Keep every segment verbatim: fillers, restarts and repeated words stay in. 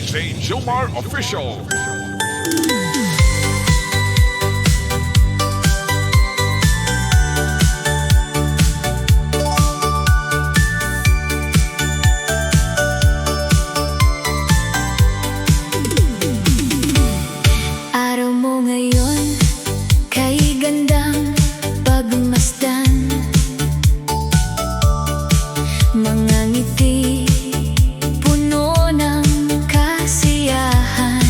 J Jomar Official. Araw mo ngayon kay gandang pagmasdan. Mga ngiti puno ng kasiyahan.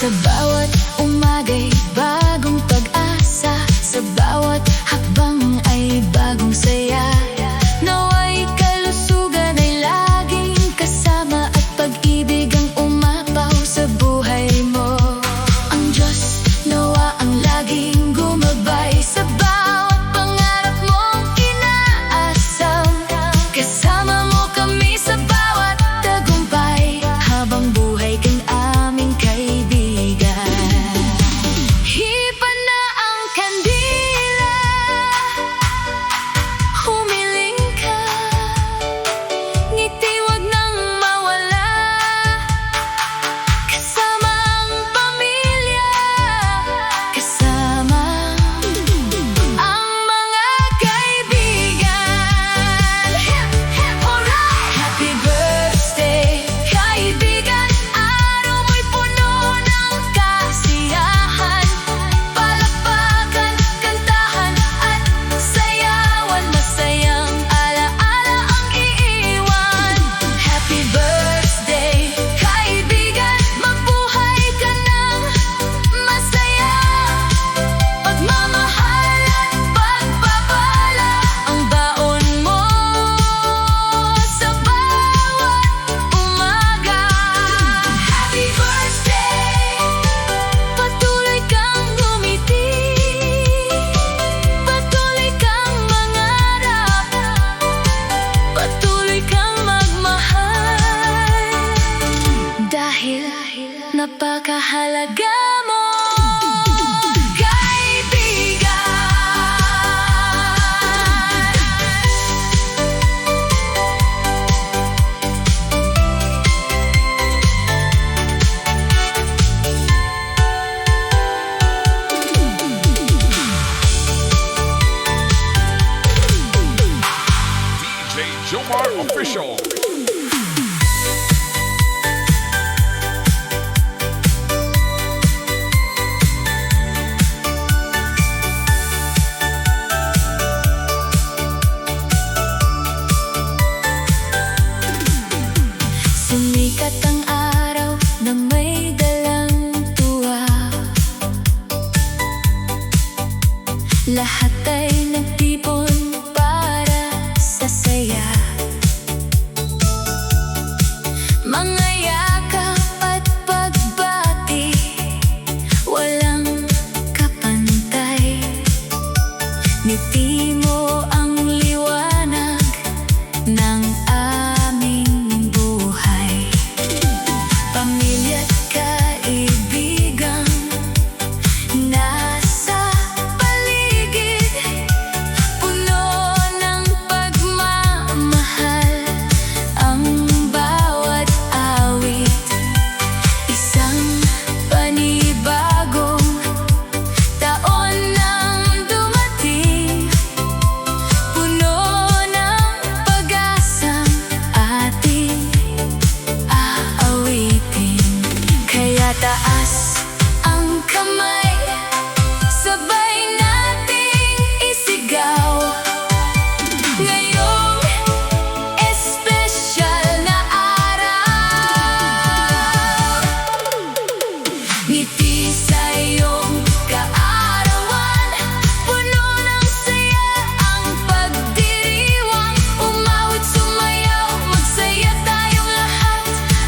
Sa bawat umaga'y bagong pag-asa, sa bawat hakbang ay bagong saya. Nawa'y kalusugan ay laging kasama at pag-ibig ang umapaw sa buhay mo. Ang Diyos nawa ang laging gumabay sa bawat pangarap mong inaasam. Kasama mo kami sa bawat tagumpay, habang buhay kang aming kaibigan. Hipan na ang kandila, humiling ka, ngiti wag nang mawala. Kasama ang pamilya, kasama ang mga kaibigan. Hip, hip, hooray! Happy birthday, kaibigan. Araw mo'y puno ng kasiyahan. Palakpakan, kantahan, at sayawan. Masayang alaala ang iiwan. Happy birthday, kaibigan. Mabuhay ka ng masaya. Pagmamahal at pagpapala ang baon mo sa bawat umaga. Happy birthday! Patuloy kang ngumiti, patuloy kang mangarap, patuloy kang magmahal. Dahil napakahalaga mo, kaibigan. D J Jomar Official. Sumikat ang araw na may dalang tuwa. Lahat ay nagtipon para sa saya. Mga yakap at pagbati, walang kapantay. Ngiti mo ang liwanag ng aming buhay. Pamilya't kaibigan nasa paligid, puno ng pagmamahal ang bawat awit. Isang panibagong taon nang dumating, puno ng pag-asang ating aawitin. Kaya taas ang kamay, sabay nating isigaw. Ngayong espesyal na araw, ngiti sa iyong kaarawan, puno ng saya ang pagdiriwang. Umawit, sumayaw, magsaya tayong lahat.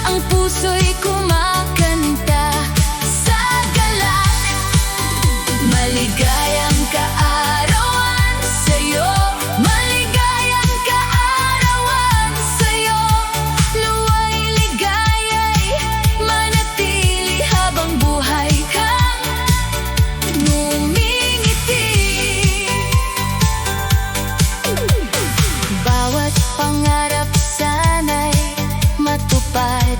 Ang puso'y kumakanta sa galak. Maligayang kaarawan sa'yo, maligayang kaarawan sa'yo. Nawa'y ligaya'y manatili habang buhay kang ngumingiti. Bawat pangarap sana'y matupad.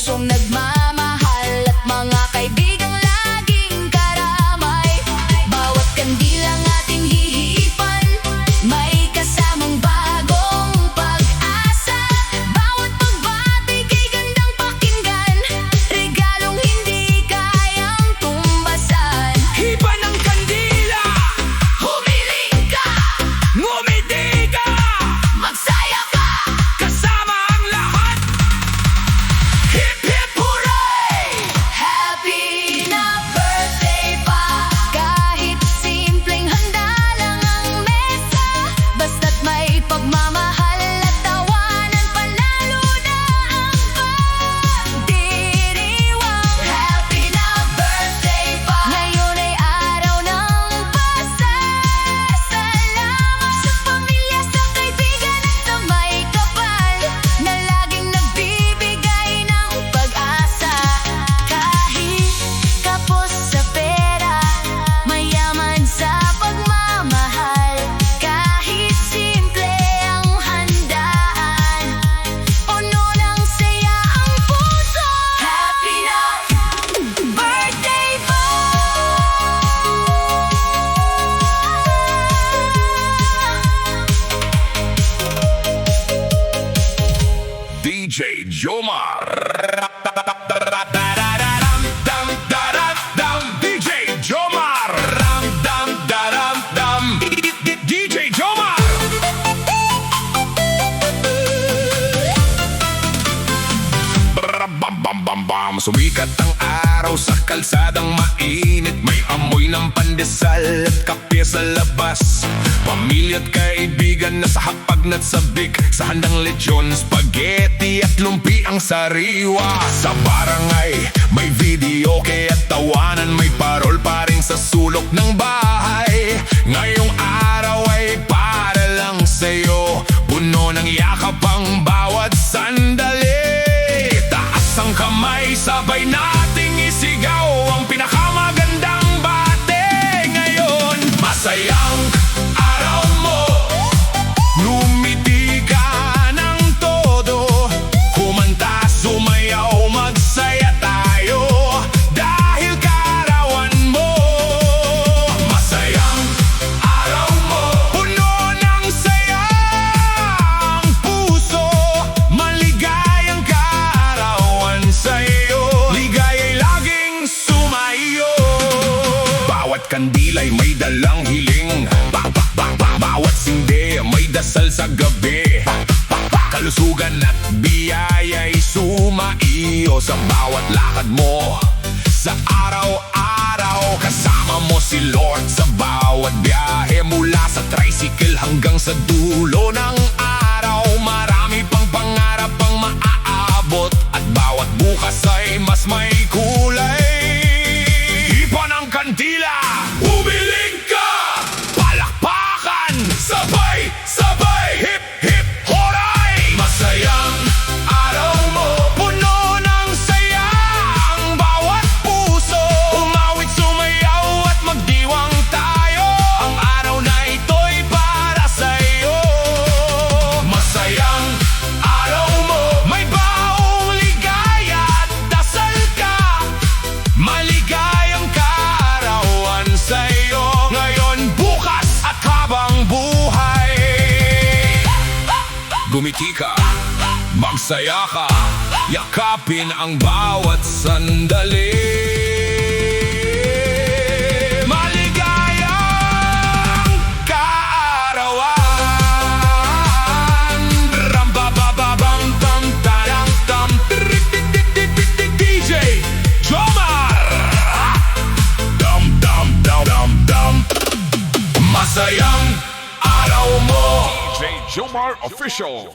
puchong nagmamahal at mga kaibigang laging karamay. Bawat kandila ang ating hihipan, may kasamang bagong pag-asa. Bawat pagbati kay gandang pakinggan, regalong hindi kayang tumbasan. Hipan ang kandila, humiling ka, ngumiti ka, magsaya ka, kasama ang lahat. Hip, hip, hooray! Happy na birthday pa, kahit simpleng handa lang ang mesa. Basta't may pagmamahal at tawanan, panalo na ang pagdiriwang. Happy na birthday pa, ngayon ay araw ng pasasalamat sa pamilya, sa kaibigan at sa may kapal na laging nagbibigay ng pag-asa. Kahit kapos sa pera, mayaman sa pagmamahal. Kahit simple ang handaan, puno ng saya ang puso. Happy na birthday pa! D J Jomar. D J Jomar. D J Jomar. Bam, bam, bam, bam. Sumikat ang araw sa kalsadang mainit. May amoy ng pandesal at kape sa labas. Pamilya at kaibigan na sa hapag na't sabik, sa handang lechon, spaghetti at lumpiang sariwa. Sa barangay, may videoke at tawanan, may parol pa rin sa sulok ng bahay. Ngayong araw ay para lang sa'yo, puno ng yakap ang bawat sandali. Taas ang kamay, sabay nating isigaw ang pinakamagandang bati ngayon. Masayang araw mo, ngumiti ka ng todo, kumanta, sumayaw, magsaya tayo, dahil kaarawan mo. Masayang araw mo, puno ng saya ang puso, maligayang kaarawan sa'yo, ligaya'y laging sumayo. Bawat kandila'y may dalang hiling, ba, ba, ba, ba, bawat sindi may dasal sa gabi. Kalusugan at biyaya'y sumaiyo sa bawat lakad mo. Sa araw-araw, kasama mo si Lord sa bawat biyahe, mula sa tricycle hanggang sa dulo ng araw. Marami pang pangarap ang maaabot, at bawat bukas ay mas may kulay. Hipan ang kandila, humiling ka, palakpakan, sabay-sabay, hip, hip, horay! Masayang araw mo, puno ng saya ang bawat puso. Umawit, sumayaw at magdiwang tayo. Ang araw na ito'y para sa'yo. Masayang araw mo, may baong ligaya at dasal ka. Maligayang kaarawan sa'yo, ngayon, bukas, at habang buhay. Gumiti ka, magsaya ka, yakapin ang bawat sandali. Maligayang kaarawan. Ram, ba, ba, ba, bam, tam, tarang, tam. D J Jomar. Dam, dam, dam, dam, dam. Masayang araw mo. D J Jomar Official.